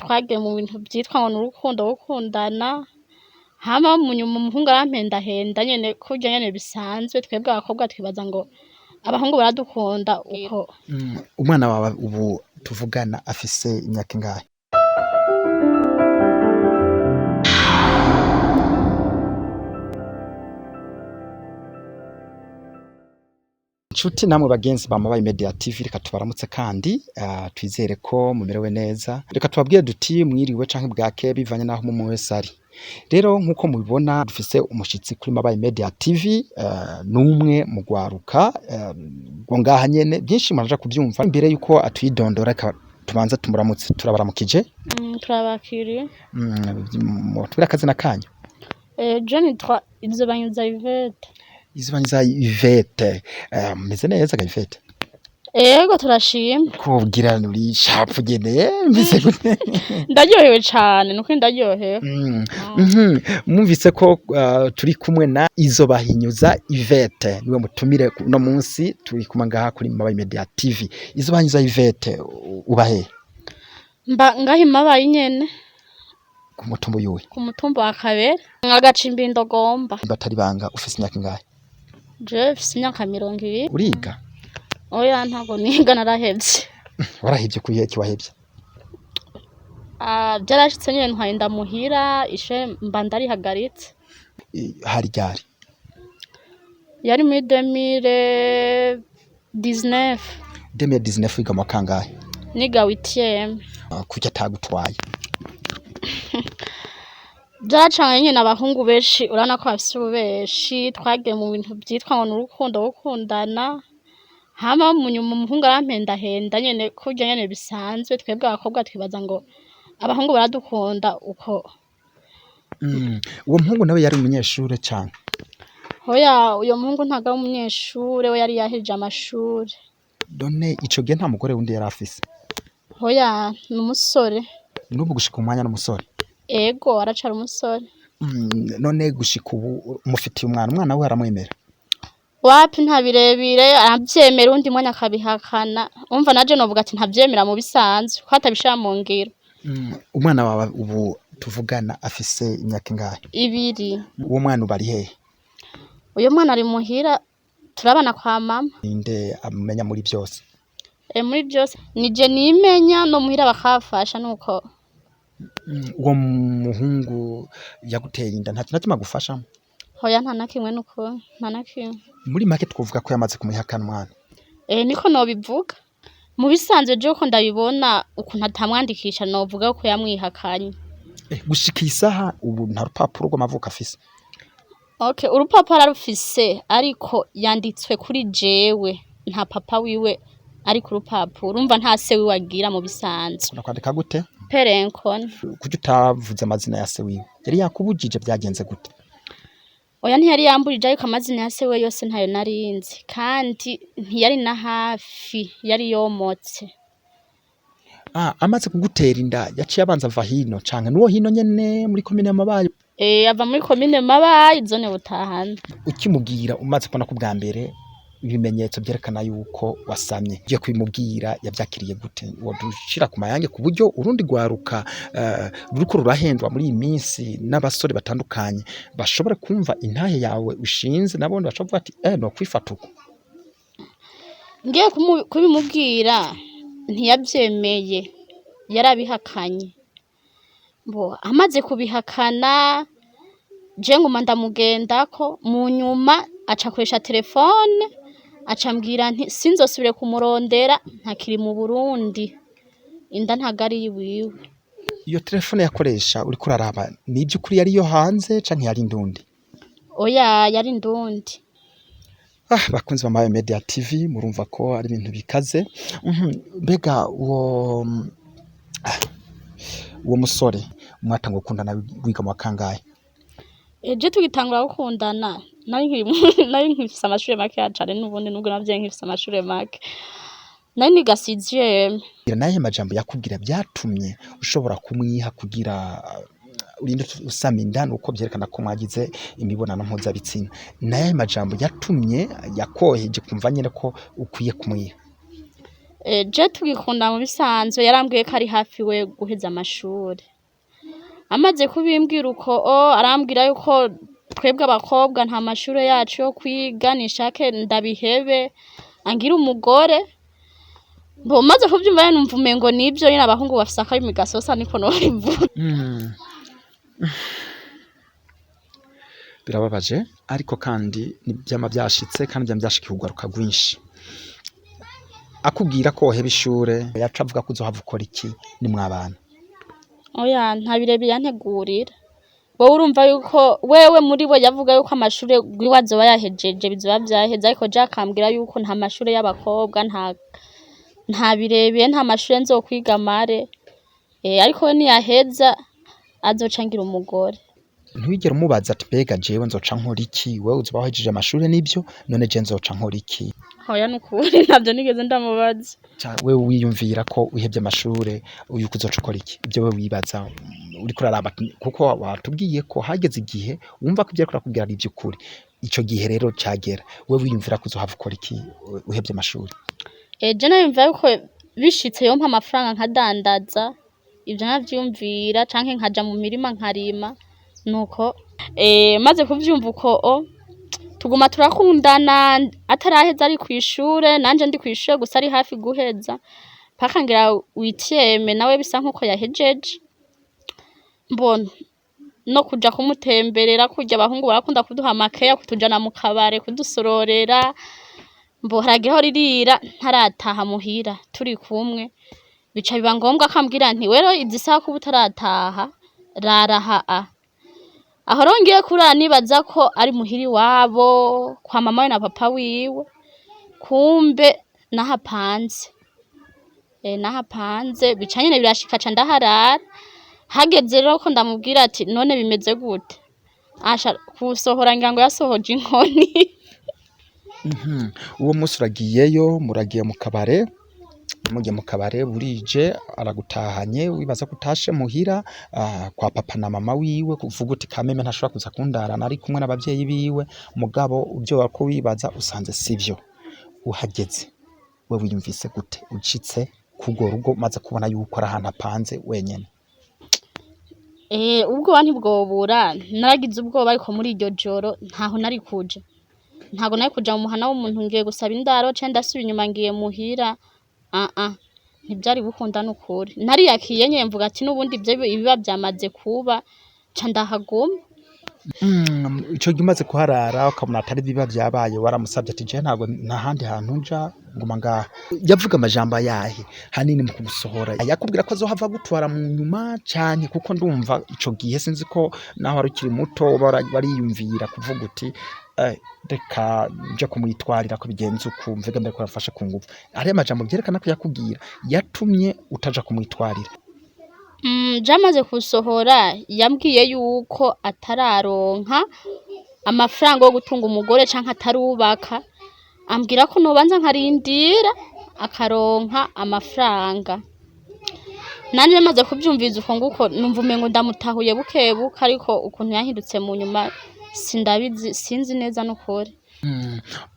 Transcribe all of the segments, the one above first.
Twagiye mu bintu vyitwa ngo n'urukundo gukundana, hama munyuma umuhungu arampendahenda nyene kurya nyene bisanzwe, twebwe abakobwa twibaza ngo abahungu baradukunda uko. Umwana wawe ubu tuvugana afise imyaka ingahe? Nshuti namwe bagenzi ba Mabayi Media TV, reka tubaramutse kandi twizere ko mumerewe neza. Reka tubabwire duti mwiriwe canke bwake bivanye naho umwe wese ari. Rero nkuko mubibona dufise umushitsi kuri Mabayi Media TV, n'umwe mu rwaruka rwo ngaha nyene, byinshi muraja kuvyumva. Imbere yuko atwidondora reka tubanze tumuramutse. Turabaramukije. Turabakiriye. Mutubwire akazina kanyu. Je nitwa Izobanyuza Yvette. Izobanyuza Yvette, mumeze neza ga Yvette? Ego, turashima. Kubwira uri shapu nyene, meze gute? Ndaryohewe cane, nukuri ndaryohewe. Mwumvise ko turi kumwe na Izobahinyuza Yvette, niwe mutumire uno munsi turi kumwe ngaha kuri Mabayi Media TV. Izobahinyuza Yvette, uba he? Mba ngaha i Mabayi nyene. Ku mutumba uyuhe? Ku mutumba wa Kabere, agacimbiri Ndogomba. Batari banga, ufise imyaka ingahe? Jewe mfise imyaka 20. Uriga? Oya, ntabwo niga, narahevye. Warahevye kuyihe ki wahevye? Vyarashitse nyene ntwaye inda muhira, ishure mba ndarihagaritse. Hari ryari? Yari muri 2019. 2019, wiga mu wa kangahe? Niga huitième. Kuki atagutwaye? Vyaracanganye nyene, abahungu benshi urabona ko bafise ububeshi, twagiye mu bintu vyitwa ngo n'urukundo gukundana, hama munyuma umuhungu arampendahenda nyene kurya nyene bisanzwe, twebwe abakobwa twibaza ngo abahungu baradukunda uko. Uwo muhungu nawe yari umunyeshure canke? Oya, uyo muhungu ntabwo ari umunyeshure, we yari yahejeje amashure. None ico gihe nta mugore wundi yari afise? Oya, ni umusore. N'ubu gushika umwanya n'umusore? Ego, aracari umusore. None gushika ubu umufitiye umwana, umwana we aramwemera? Wapi, nta birebire, aravyemera uwundi mwanya akabihakana. Umva, naje novuga ati ntavyemera mu bisanzwe, ko atabishira mu ngiro. Umwana wawe ubu tuvugana afise imyaka ingahe? 2. Uwo mwana ubu ari hehe? Uyo mwana ari muhira, turabana kwa mama. Ninde amumenya muri vyose? Muri vyose nije nimenya, no muhira bakamfasha nuko. Uwo muhungu yaguteye inda nta kintu na kimwe agufashamo? Hoya, nta na kimwe nukuri, nta na kimwe. Muri make twovuga ko yamaze kumwihakana umwana? Niko nobivuga. Mu bisanzwe jewe uko ndabibona, ukuntu atamwandikisha, novuga ko yamwihakanye. Gushika iyi saha ubu nta rupapuro rw'amavuko afise? Okay, urupapuro ararufise, ariko yanditswe kuri jewe, nta papa wiwe ari ku rupapuro, urumva nta se wiwe agira mu bisanzwe. Nakwandika gute? Perenkone. Kuki utavuze amazina ya se wiwe? Yari yakubujije, vyagenze gute? Oya, ntiyari yambujije, ariko amazina ya se wiwe yose ntayo narinzi, kandi ntiyari na hafi, yari yomotse. Amaze kugutera inda yaciye abanza ava hino canke nuwo hino nyene muri komine Mabayi? Ava muri komine Mabayi, zone Butahana. Ukimubwira, umaze kubona ko bwa mbere ibimenyetso vyerekana yuko wasamye, ugiye kubimubwira yavyakiriye gute? Wodushira ku mayange ku buryo urundi rwaruka ruriko rurahendwa muri iyi minsi n'abasore batandukanye bashobora kumva intahe yawe ushinze, nabone bashobora kuvuga ati no kwifata uko. Ngiye kubimubwira ntiyavyemeye, yarabihakanye. Bo amaze kubihakana, je nguma ndamugendako, mu nyuma aca akoresha telefone, aca ambwira nti sinzosubire kumurondera, ntakiri mu Burundi, inda ntago ari iyiwiwe. Iyo telefone yakoresha uriko uraraba ni ivy'ukuri yari iyo hanze canke yari indundi? Oya, yari indundi. Bakunzi ba Mabayi Media TV, murumva ko ari ibintu bikaze. Mbega uwo musore mwatanguye gukundana wiga mu wa kangahe? Eje tugitangura gukundana nari nkifise amashure makeya cane, n'ubundi nubwo navyaye nkifise amashure make, nari niga sixième. Nayahe majambo yakubwira vyatumye ushobora kumwiha kugira urinde usama inda? Nuko vyerekana ko mwagize imibonano mpuzabitsina. Nayahe majambo yatumye yakoheje kumva nyene ko ukwiye kumwiha? Je tugikunda mu bisanzwe yarambwiye ko ari hafi we guheza amashuri. Amaze kubimbwira uko arambwira yuko twebwe abakobwa nta mashure yacu yo kwiga, nishake ndabihebe angira umugore. Mbo maze kuvyumva rero numva umengo nivyo nyene, abahungu bafise akarimi gasosa, niko nobivuga. Birababaje, ariko kandi vyama vyashitse, kandi vyama vyashikiye urwaruka rwinshi. Akubwira ko woheba ishure, yaca avuga ko uzohava ukora iki nimwabana? Oya, nta birebire yantegurira. Wowe urumva yuko wewe muri we yavuga yuko amashure gwiwe azoba yahejeje, bizoba vyaheze, ariko je akambwira yuko nta mashure y'abakobwa, nta birebire, nta mashure nzokwiga mare. Ariko we niyaheza azoca angira umugore. Ntiwigera umubaza ati mbega jewe nzoca nkora iki, wewe uzoba wahejeje amashure nivyo, none je nzoca nkora iki? Oya, nukuri ntavyo nigeze ndamubaza. Wewe wiyumvira ko wihevye amashure yuko uzoca ukora iki? Ivyo wewe wibaza uriko uraraba, kuko watubwiye ko hageze igihe wumva ko ivyo ariko arakubwira ari ivy'ukuri. Ico gihe rero cagera, wewe wiyumvira ko uzohava ukora iki uhevye amashure? Je niyumvira yuko bishitse yompa amafaranga nkadandaza, ivyo navyiyumvira, canke nkaja mu mirima nkarima. Nuko maze kuvyumva uko tuguma turakundana, ataraheza ari kw'ishure, nanje ndi kw'ishure, gusa ari hafi guheza, paka ngira witieme nawe bisa nkuko yahejeje. Mbona no kuja kumutemberera, kurya abahungu barakunda kuduha amakeya, kutujana mu kabare, kudusororera. Mbo haragira aho ririra ntarataha muhira turi kumwe, bica biba ngombwa ko ambwira nti wero izi saha kuba utarataha, rara aha. Aho rero ngiye kurara nibaza ko ari muhira iwabo kwa mama we na papa wiwe, kumbe nahapanze. Nahapanze, bica nyene birashika ca ndaharara. Hageze rero ko ndamubwira ati none bimeze gute, asha kusohora ngira ngo yasohoje inkoni. Uwo munsi uragiyeyo, muragiye mu kabare, mugiye mu kabare burije, aragutahanye, wibaza ko utashe muhira kwa papa na mama wiwe, kuvuga uti kameme ntashobora kuza kundarana ari kumwe n'abavyeyi biwe, mugabo ivyo wariko wibaza usanze sivyo. Uhageze we wiyumvise gute ushitse kurwo rugo, umaze kubona yuko ari ahantu apanze wenyene? Ubwoba ntibwobura, naragize ubwoba, ariko muri iryo joro ntaho nari kuja. Ntago nari kuja mu muhana w'umuntu ngiye gusaba indaro, canke ndasubira inyuma ngiye muhira. Ntivyari gukunda nukuri. Nariyakiye nyene, mvuga ati n'ubundi ivyo ibiba vyamaze kuba, ca ndahaguma. Ico gihe umaze kuharara ukabona atari biba vyabaye, waramusavye ati je ntabwo nta handi hantu nja, nguma ngaha. Yavuga amajambo ayahe hanini mu kugusohora? Yakubwira ko azohava agutwara mu nyuma canke? Kuko ndumva ico gihe sinzi ko naho wari ukiri muto uba wariyumvira kuvuga uti reka nje kumwitwarira ko bigenze uku, mvuge mbere ko yafashe ku nguvu. Hariyo amajambo vyerekana ko yakubwira yatumye utaja kumwitwarira. Je amaze kusohora yambwiye yuko atararonka amafaranga yo gutunga umugore canke atarubaka, ambwira ko nobanza nkarindira akaronka amafaranga. Nanje maze kuvyumviza uko nguko numva umengo ndamutahuye bukebuke, ariko ukuntu yahindutse mu nyuma sindabizi, sinzi neza nukuri.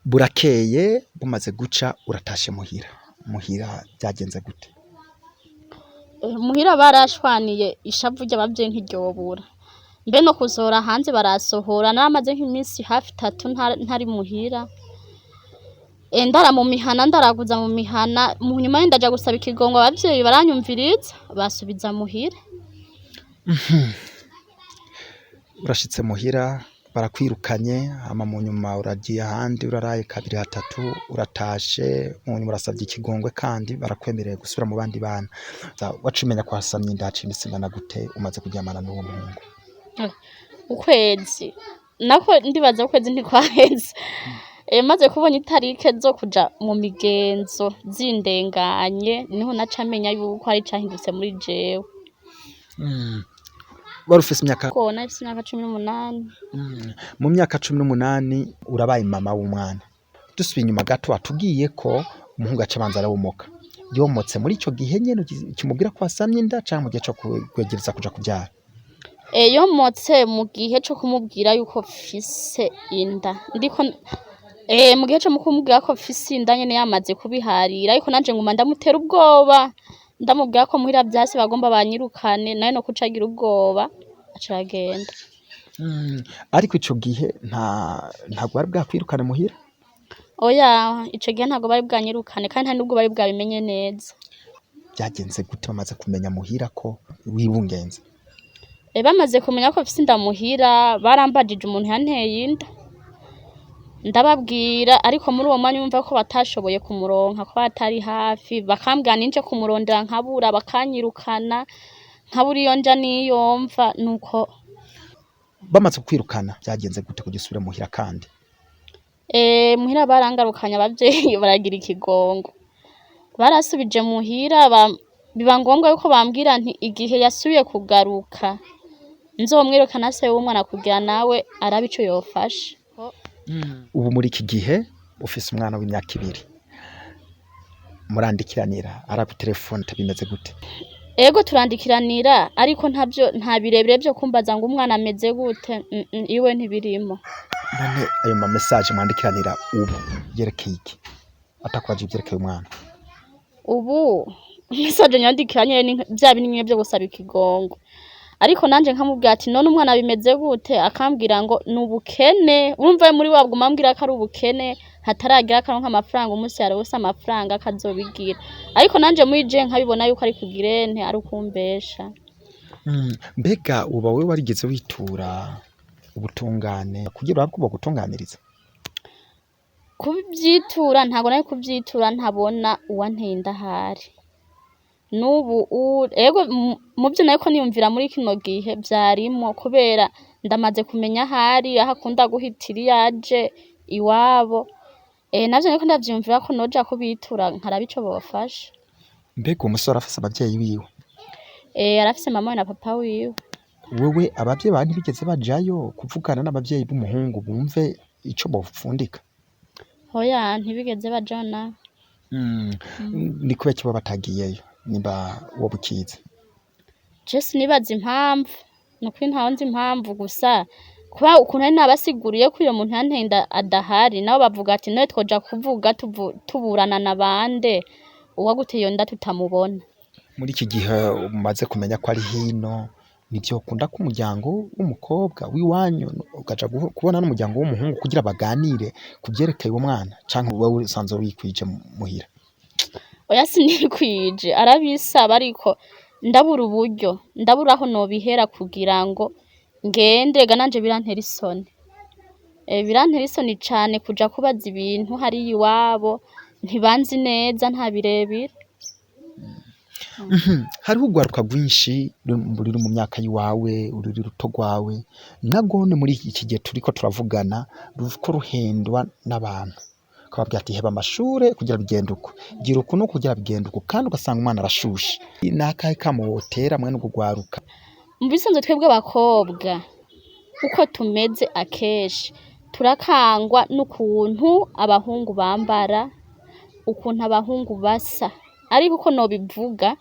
Burakeye, bumaze guca, uratashe muhira. Muhira vyagenze gute? Muhira barashwaniye, ishavu ry'abavyeyi ntiryobura. Mbe no kusohora hanze barasohora, naramaze nk'iminsi hafi 3 ntari muhira. Ndara mu mihana, ndaraguza mu mihana, mu nyuma ndaja gusaba ikigongo abavyeyi, baranyumviriza, basubiza muhira. Urashitse muhira barakwirukanye, hama mu nyuma uragiye ahandi, uraraye kabiri hatatu, uratashe, mu nyuma urasavye ikigongwe kandi barakwemereye gusubira mu bandi bana. Waciye umenya ko wasamye inda haciye imisi ingana gute umaze kuryamana n'uwo muhungu? Ukwezi nako ndibaza ukwezi ntikwaheze. Maze kubona itarike zo kuja mu migenzo zindenganye, niho naca menya yuko hari icahindutse muri jewe. Wari ufise imyaka? Ko nari mfise imyaka 18. Mu myaka 18 urabaye mama w'umwana. Dusubiye inyuma gato, watubwiye ko umuhungu aca abanza arawomoka. Yomotse muri ico gihe nyene ukimubwira ko wasamye inda, canke mu gihe co kwegereza kuja kuvyara? Yomotse mu gihe co kumubwira yuko mfise inda. Ndiko Mu gihe co mu kumubwira ko mfise inda nyene yamaze kubiharira, ariko nanje nguma ndamutera ubwoba, ndamubwira ko muhira vyase bagomba banyirukane, nawe no kuca agira ubwoba aca aragenda. Ariko ico gihe ntabwo bari bwakwirukane muhira? Oya, ico gihe ntabwo bari bwanyirukane kandi nta nubwo bari bwabimenye neza. Vyagenze gute bamaze kumenya muhira ko wibungenze? Bamaze kumenya ko mfise inda muhira, barambajije umuntu yanteye inda, ndababwira, ariko muri uwo mwanya urumva ko batashoboye kumuronka ko batari hafi, bakambwira ninje kumurondera nkabura, bakanyirukana nkabura iyo nja n'iyo mva, nuko. Bamaze kukwirukana vyagenze gute kugira usubire muhira kandi? Muhira barangarukanye, abavyeyi baragira ikigongo, barasubije muhira, biba ngombwa yuko bambwira nti igihe yasubiye kugaruka nzomwirukana se w'umwana kugira nawe arabe ico yofasha. Ubu muri iki gihe ufise umwana w'imyaka 2, murandikiranira, aragutelefona, bimeze gute? Ego, turandikiranira, ariko ntavyo, nta birebire vyo kumbaza ngo umwana ameze gute, iwe ntibirimo. None ayo ma message mwandikiranira ubu yerekeye iki? Atakubaje ivyerekeye umwana? Ubu message nyandikira nyene ni vya bindi nyene vyo gusaba ikigongo, ariko nanje nkamubwira ati none umwana bimeze gute, akambwira ngo ni ubukene. Urumva muri we aguma ambwira ko ari ubukene, hataragira akaronka amafaranga, umunsi yaronse amafaranga akazobigira, ariko nanje muri je nkabibona yuko ari kugirente, ari ukumbesha. Mbega uba wewe warigeze witura ubutungane kugira urabe ko bogutunganiriza? Kubyitura ntabwo nari kubyitura ntabona uwanteye inda ahari. N'ubu ego, muvyo nariko niyumvira muri kino gihe vyarimwo, kubera ndamaze kumenya ahari, aho akunda guhitira iyo aje iwabo. Navyo nariko ndavyiyumvira ko noja kubitura nkaraba ico bofasha. Mbega uwo musore afise abavyeyi biwe? Arafise mama we na papa wiwe. Wewe abavyeyi bawe ntibigeze bajayo kuvugana n'abavyeyi b'umuhungu bumve ico bopfundika? Oya, ntibigeze bajayo nabo. Ni kubera iki boba batagiyeyo nimba woba ukizi? Je sinibaza impamvu, nukuri ntaho nzi impamvu, gusa kuba ukuntu nari nabasiguriye ko uyo muntu yanteye inda adahari, nabo bavuga ati none twoja kuvuga tuburana na bande uwaguteye iyo nda tutamubona. Muri iki gihe umaze kumenya ko ari hino, ntivyokunda ko umuryango w'umukobwa w'iwanyu ukaja kubona n'umuryango w'umuhungu kugira baganire ku vyerekeye uwo mwana, canke wewe usanzwe wikwije muhira? Oya, sinikwije, arabisaba, ariko ndabura uburyo, ndabura aho nobihera kugira ngo ngende, ega nanje birantera isoni. Birantera isoni cane kuja kubaza ibintu hariya iwabo, ntibanzi neza, nta birebire. Hariho urwaruka rwinshi ruri mu myaka y'iwawe, ruri ruto rwawe, nagone muri iki gihe turiko turavugana ruriko ruhendwa n'abantu, ukababwira ati heba amashure kugira bigende uku, gira uku no kugira bigende uku, kandi ugasanga umwana arashushe. Ni akahe kamo wotera mwene urwo rwaruka? Mu bisanzwe twebwe abakobwa uko tumeze akenshi turakangwa n'ukuntu abahungu bambara, ukuntu abahungu basa, ariko uko nobivuga,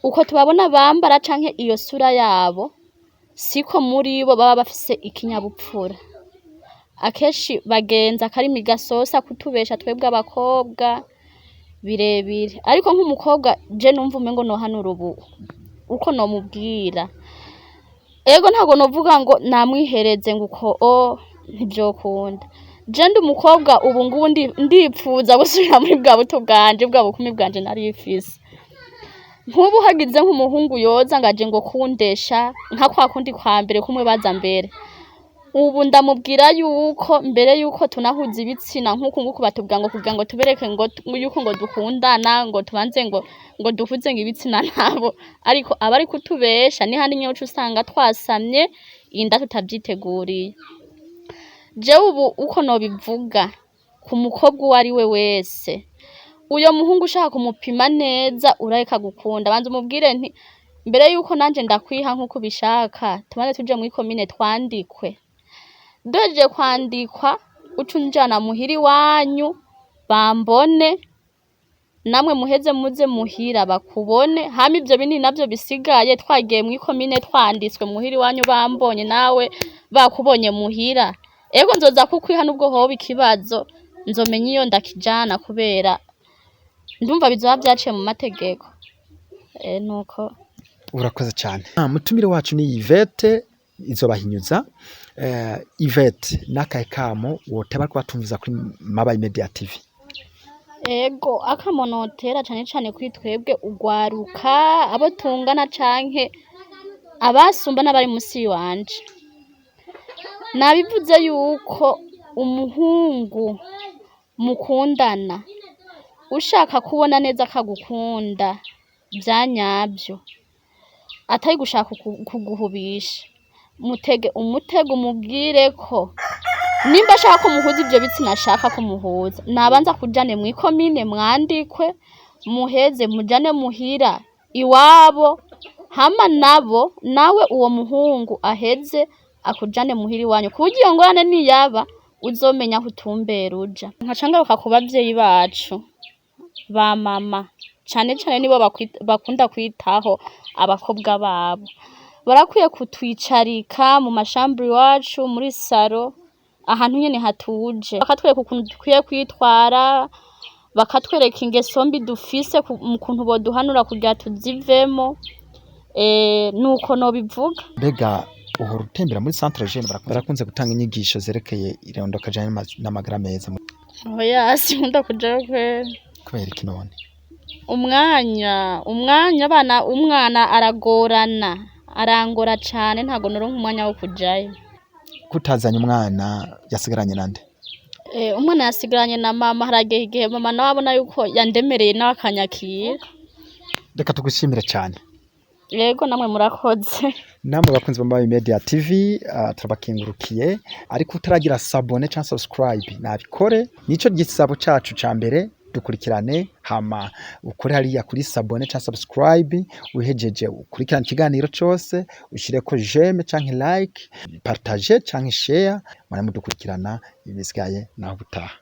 uko tubabona bambara canke iyo sura yabo, siko muri bo baba bafise ikinyabupfura. Akenshi bagenza akarimi gasosa kutubesha twebwe abakobwa birebire, ariko nk'umukobwa je numva umengo nohanura ubu uko nomubwira, ego ntabwo novuga ngo namwihereze ngo uko o ntivyokunda. Je ndi umukobwa ubu ngubu ndipfuza gusubira muri bwa buto bwanje, bwa bukumi bwanje narifise. Nk'ubu hagize nk'umuhungu yoza ngo aje ngo kundesha nka kwa kundi kwa mbere kumwe baza mbere, ubu ndamubwira yuko mbere yuko tunahuza ibitsina nk'uku nguku batubwira ngo kugira ngo tubereke ngo yuko ngo dukundana, ngo tubanze ngo duhuze ngo ibitsina nabo, ariko aba ari kutubesha, ni handi nyene uca usanga twasamye inda tutavyiteguriye. Jewe ubu uko nobivuga ku mukobwa uwo ari we wese, uyo muhungu ushaka kumupima neza urareka gukunda, banza umubwire nti mbere yuko nanje ndakwiha nk'uko ubishaka, tubanze tuje muri komine twandikwe, duhejeje kwandikwa uce unjana muhira iwanyu bambone, namwe muheze muze muhira bakubone, hama ivyo binini navyo bisigaye twagiye mw'ikomine twanditswe muhira iwanyu bambonye, nawe bakubonye muhira, ego nzoza kukwiha nubwo hoba ikibazo. Nzomenya iyo ndakijana kubera ndumva bizoba vyaciye mu mategeko. Nuko Urakoze cyane. Mutumire wacu ni Yvette Izobahinyuza. Yvette, nakahe kamo woteba kubatumviza kuri Mabayi Media TV? Ego, akamonotera cane cane kuri twebwe ugwaruka, abo tungana canke abasumba n'abari musi wanje. Nabivuze yuko umuhungu mukundana ushaka kubona neza akagukunda vyanyavyo, atari gushaka kuguhubisha, mutege umutego, umubwire ko nimba ashaka ko muhuza ivyo bitsina, ashaka ko muhuza, nabanza kujane mw'ikomine mwandikwe, muheze mujane muhira iwabo, hama nabo nawe uwo muhungu aheze akujane muhira iwanyu, ku buryo iyo ngorane niyaba uzomenya aho utumbera uja. Nkaca ngaruka ku bavyeyi bacu ba mama, cane cane nibo bakunda kwitaho abakobwa babo. Barakwiye kutwicarika mu mashambure iwacu, muri saro, ahantu nyene hatuje, bakatwereka ukuntu dukwiye kwitwara, bakatwereka ingeso mbi dufise, mu kuntu boduhanura kugira tuzivemo. Nuko nobivuga. Mbega uhora utembera muri centre jeune? Barakunze gutanga inyigisho zerekeye irondoka rijanye n'amagara meza. Oya, sinkunda kujayo kweri. Kubera iki none? Umwanya abana, umwana aragorana, arangora cane, ntago noronka umwanya wo kujayo. Kutazanye umwana, yasigaranye nande? Umwana yasigaranye na mama. Haragera igihe mama nawe abona yuko yandemereye, nawe akanyakira. Reka tugushimire cyane. Yego, namwe murakoze. Namwe bakunzi ba Mabayi Media TV, turabakengurukiye. Ariko utaragira s'abonner cyangwa subscribe nabikore, nico gisabo cacu ca mbere. Dukurikirane, hama ukore hariya kuri s'abonner cyangwa subscribe. Uhejeje ukurikirane ikiganiro cose, ushireko j'aime canke like, partage canke share, muramudukurikirana. Ibisigaye naho butaha.